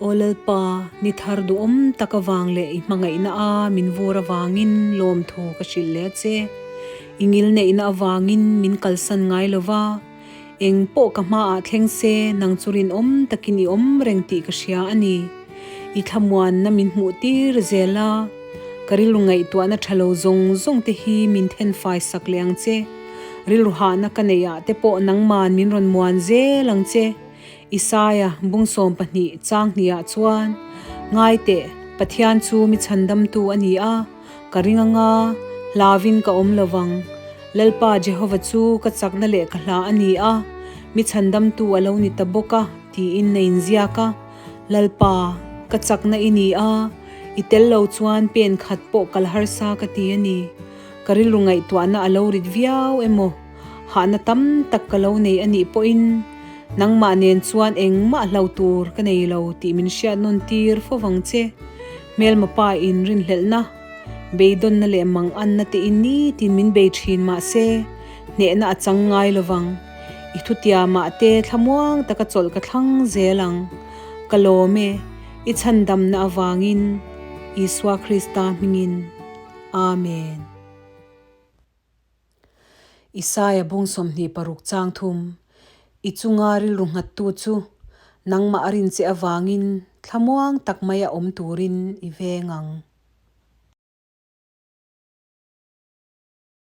Aw Lalpa, ni thar duhawm tak avang leh i hmangaihna a min vur avangin lawmthu ka hrilh leh a che. I ngilneihna avangin min kalsan ngai lo va, eng pawh ka hmaah thleng se nang chu rinawm takin i awm reng tih ka hria a ni. I thlamuanna min hmuh tir zel a, ka rilru ngaihtuahna tha lo zawng zawng te hi min thenfai sak leh ang che. Rilru hahna ka neih ah te pawh nangman min rawn muan zel ang che. Isaia bung 12 chang hnih ah chuan, Ngai teh, Pathian chu mi chhandamtu a ni a, ka ring anga, hlauin ka awm lo vang. Lalpa Jehova chu ka chakna leh ka hla a ni a, mi chhandamtu a lo ni ta bawk a, tiin a inziak a. Lalpa, ka chakna i ni a, i tel lo chuan pen khat pawh kal harsa ka ti a ni. Ka rilru ngaihtuahna a lo rit viau emaw? Hahna tam tak ka lo nei a nih pawhin nangmah nen chuan engmah hlo tur ka nei lo tih min hriat nawn tir fo vang che. Hmelma pa in rinhlelhna, beidawnna leh manganna te in nitin min bei thin mahse hnehna a chang ngai lo vang. I thutiamah te thlamuang taka chawlh ka thlang zel ang. Ka lawm e, i chhandamna avangin Isua Krista hmingin. Amen. Isaia bung 26 chang thum, I chunga rilru nghattu chu nangmah a rin che avangin thlamuang tak mai a awm turin i veng ang.